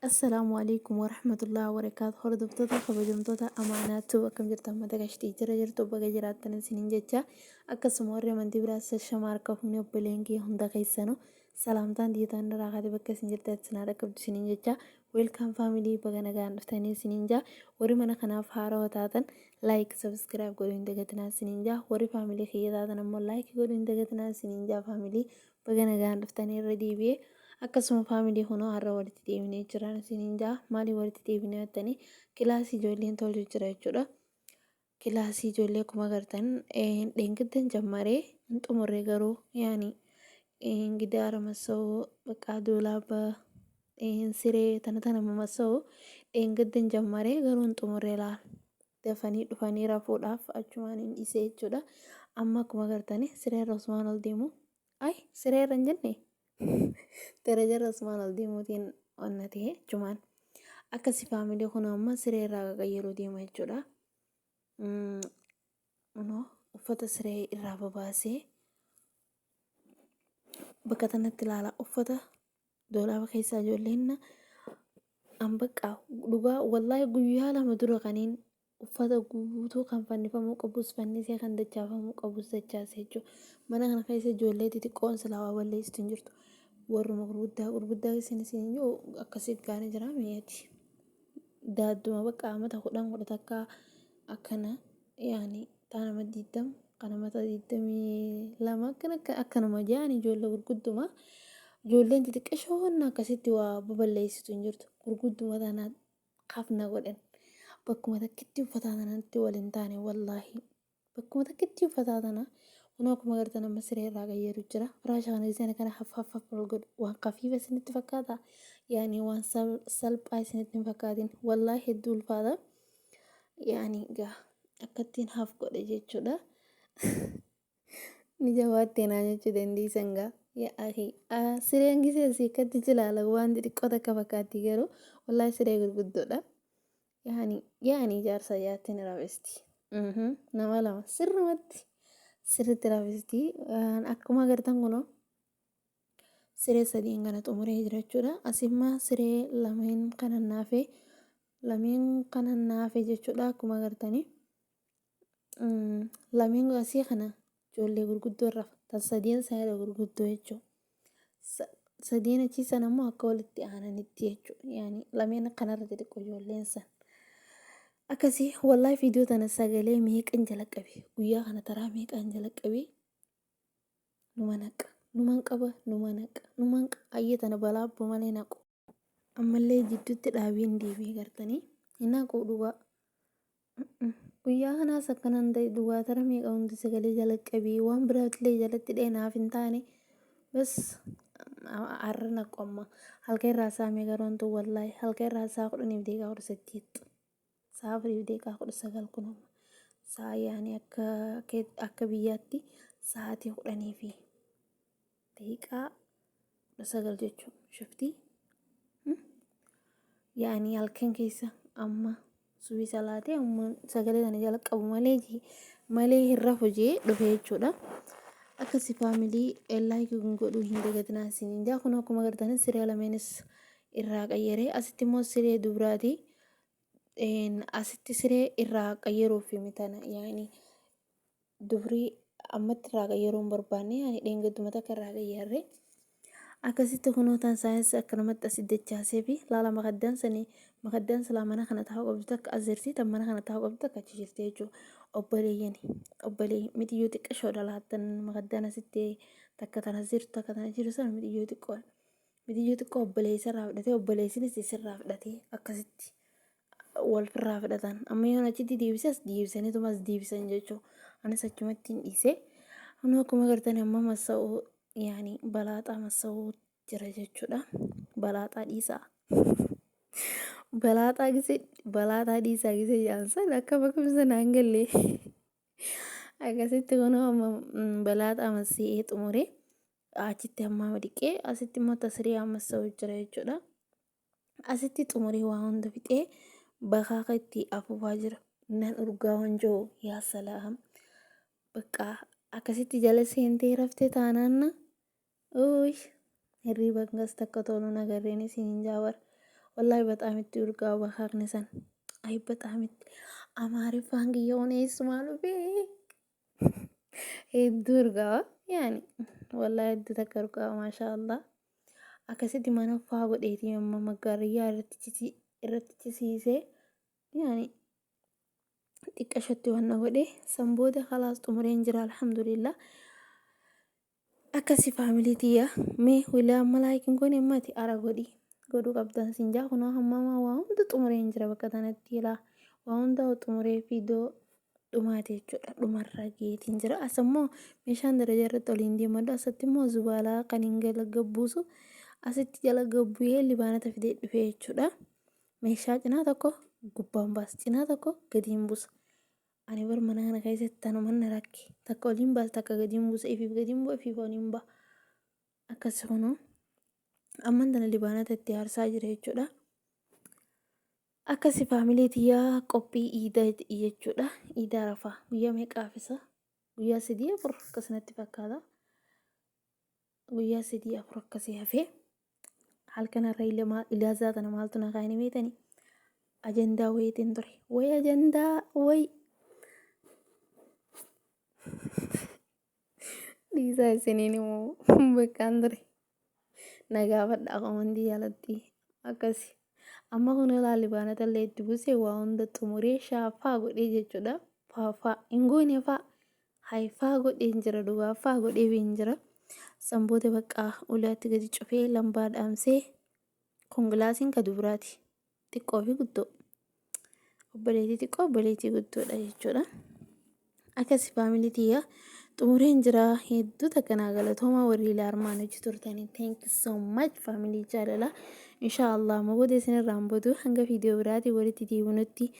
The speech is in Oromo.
Assalaamu alaikum warahmatullahi wabarakaatu. Hordoftoota kabajamtoota amaanaa tube akkam jirtan mata gashtii jira jirtu baga jiraattan isiniin jecha akkasuma warri amantii biraas shashama harka fuunee obboleen kiyya hunda keessanu salaamtaan tiyya irraa kaatee bakka isin jirtan isin haa dhaqqabdu isiniin jecha welcome family baga nagaan dhuftanii isiniin jaa warri mana kanaaf haarawaa taatan like subscribe godhuu hin dagatinaa isiniin jaa warri family kiyya taatan ammoo like godhuu hin dagatinaa isiniin jaa family Baga nagaan dhuftanii irra deebi'ee akkasuma faamilii kunoo har'a walitti deebinee jiraan isiniin jaa maaliif walitti deebinee jettanii kilaasii ijoolleen tolchu jira jechuudha. Kilaasii ijoollee akkuma agartan dheengaddan jammaree hin xumurre garuu yaani gidaara massa'uu bakka doolaaba siree tana tana mamassa'uu dheengaddan jammaree garuu hin xumurre laal. Dafanii dhufanii rafuudhaaf achumaan hin dhiisee jechuudha. Amma akkuma agartani sireerra osumaan ol deemu. Ay sireerra hin jenne darajarra osumaan ol deemuutiin onna ta'e achumaan. Akkasi faamilii kun amma sireerraa qaqayyaruu deema jechuudha. Kunoo uffata siree irraa babaasee bakka tanatti ilaala uffata doolaaba keessaa ijoolleen an bakka dhugaa wallaahi guyyaa lama dura kaniin uffata guutuu kan fannifamuu qabus fannisee kan dachaafamuu qabus dachaase jechuudha. Mana kana keessa ijoollee xixiqqoon silaa waa balleessitu hin jirtu. Warruma gurguddaa gurguddaa isin isin jiru akkasii gaana jira mi'eeti. Daadduma bakka amata 10 11 akkana yaani taa nama 20 kan amata 22 akkana akkanuma jedhan ijoollee gurgudduma. Ijoolleen xixiqqashoon akkasitti waa baballeessitu hin jirtu. Gurgudduma tana kafna godhan. Bakkuma takkitti uffataa tanatti wal hin taane wallaahi. Bakkuma takkitti uffataa tana kunoo akkuma agartan amma siree irraa qayyaru jira. Firaasha kana isaan kana haf haf haf ol godhu waan kafiifa isinitti fakkaata. Yaani waan salphaa isinitti hin fakkaatin. Wallaahi hedduu ulfaata. Yaani gaa akkattiin haf godhe jechuudha. Ni jabaattee naa jechuu dandeessan gaa. Yaa akhi sireen gisee asii akkatti jilaala waan xixiqqoo takka fakkaatti garuu wallaahi siree gurguddoodha. Yaani yaani jaarsa jaartiin rafisti. Nama lama sirrumatti sirritti rafisti. Akkuma agartan kunoo siree sadiin kana xumuree jira jechuudha. Asimmaa siree lameen kana naafe lameen kana naafe jechuudha akkuma agartanii. Lameen asii kana ijoollee gurguddoo irra tan sadeen sanirra gurguddoo jechuudha. Sadeen achii sana immoo akka walitti aananitti jechuudha. Yaani lameen kanarra xixiqqoo ijoolleen san. Akkasii wallaahi viidiyoo tana sagalee meeqan jala qabe guyyaa kana taraa meeqan jala qabe numa naqa numan qaba numa naqa numan ayyee tana balaa abbo malee naqu. Ammallee jidduutti dhaabeen deebi'ee gartanii hin haqu dhugaa. Guyyaa kanaas akkanan ta'e dhugaa tara meeqa hundi sagalee jala qabii waan biraatillee jalatti dhee naaf hin taane bas har'a naqu amma halkan irraa saamee garoontu wallaahi halkan irraa saa 10:18 saa 4:19 kun amma saa yaani akka akka biyyaatti sa'aatii 10:19 jechuun shuftii yaani halkan keessa amma subii salaatee amma sagalee kana jala qabu malee malee hin rafu jee dhufe jechuudha. Akkasi faamilii like godhuu hin dagatinaa isiniin jaa kun akkuma agartanis siree lameenis irraa qayyaree asitti immoo siree dubraati asitti siree irraa qayyaruuf mitana yaani dubrii ammatti irraa qayyaruu hin barbaanne ani dheengadduma takka irraa qayyarre. Akkasitti kunoo tan saayinsii akkanumatti asi dachaasee fi laala makaddaan sanii makaddaan silaa mana kana taa'uu qabdu takka as jirti tan mana kana taa'uu qabdu takka achi jirti jechuudha. Obboleeyyani obboleeyyi mitiyyoo xiqqashoodha laattan makaddaan asitti takka tan as jirtu takka tan as jirtu sana mitiyyoo xiqqoodha. Mitiyyoo xiqqoo obboleessa irraa fudhatee obboleessinis isirraa fudhatee akkasitti wal firraa fudhatan. Amma yoon achitti deebise as deebisaniituma as deebisan jechuudha. Anis achumatti hin dhiise. Kunoo akkuma agartan amma massa'uu yaani balaaxaa massa'uu jira jechuudha. Balaaxaa dhiisaa. Balaaxaa gisee balaaxaa dhiisaa gisee jedhan san akka bakka naan galle. Akkasitti kunoo amma balaaxaa massa'ee xumuree achitti amma dhiqee asitti immoo tasrii massa'uu jira jechuudha. Asitti xumuree waa hunda fixee bakaaka itti afuufaa jira. Nan urgaa waan jiru yaa salaam. Bakka akkasitti jala seentee raftee taanaanna. Uuy hirriiba hangas takka tolu nagarreen isin hin jaawar. Wallaahi baxaam itti urgaawa bakaakni san. Ay baxaam itti. Amaariffaan kiyya kun eessumaa dhufee? Hedduu urgaawa. Yaani wallaahi hedduu takka urgaawa maashaa Allah. Akkasitti mana faa godheetii amma maggaariyyaa irratti chisiisee yaani xiqqashatti wanna godhe san booda kalaas xumureen jira alhamdulillah. Akkasi faamilii tiyya mee wilaa amma like hin goone mati ara godhi godhuu qabdan sin jaa kunoo hammamaa waa hunda xumureen jira bakka tanatti ilaa waa hunda xumuree fiidoo dhumaati jechuudha dhumarra geetiin jira as ammoo meeshaan daraja irratti oliin deemadhu asatti immoo zubaalaa kan hin gala gabbuusu asitti jala gabbu'ee libaanata fidee dhufee jechuudha meeshaa cinaa tokko gubbaan baas cinaa tokko gadiin buusa Ani bar mana kana keessatti tanuman na rakke. Takka oliin baasa takka gadiin buusa ifiif gadiin bu'a ifiif oliin ba'a. Akkas kunoo amman tana libaanata itti aarsaa jira jechuudha. Akkasi faamilii tiyyaa qophii iidaa jechuudha. Iidaa Arafaa guyyaa meeqaaf isa? Guyyaa 3 4 akkasinatti fakkaata. Guyyaa 3 4 akkasii hafee. Halkan har'a ilaazaa tana maaltu na kaa'e beektanii? Ajandaa wayiitiin ture. Way ajandaa way. Dhiisaa isiniin immoo bakkaan ture. Na gaafadhaa komantii jalatti. Akkasi. Amma kun ilaalli baanata illee itti buusee waa hunda xumuree shaafaa godhee jechuudha. Faafaa hin goone faa. Hay faa godheen jira dhugaa faa godheefiin jira. San booda baqqaa ulaatti gadi cufee lambaa dhaamsee kongilaasiin ka duburaati. Xiqqoo fi guddoo. Obboleettii xiqqoo obboleettii guddoodha jechuudha. Akkasi faamilii tiyya xumureen jira hedduu takka naa galatoomaa warri ilaa armaan hojii turtanii thank you so much faamilii jaalala insha Allah amma booda isinirraan boodu hanga viidiyoo biraatiin walitti deebinutti.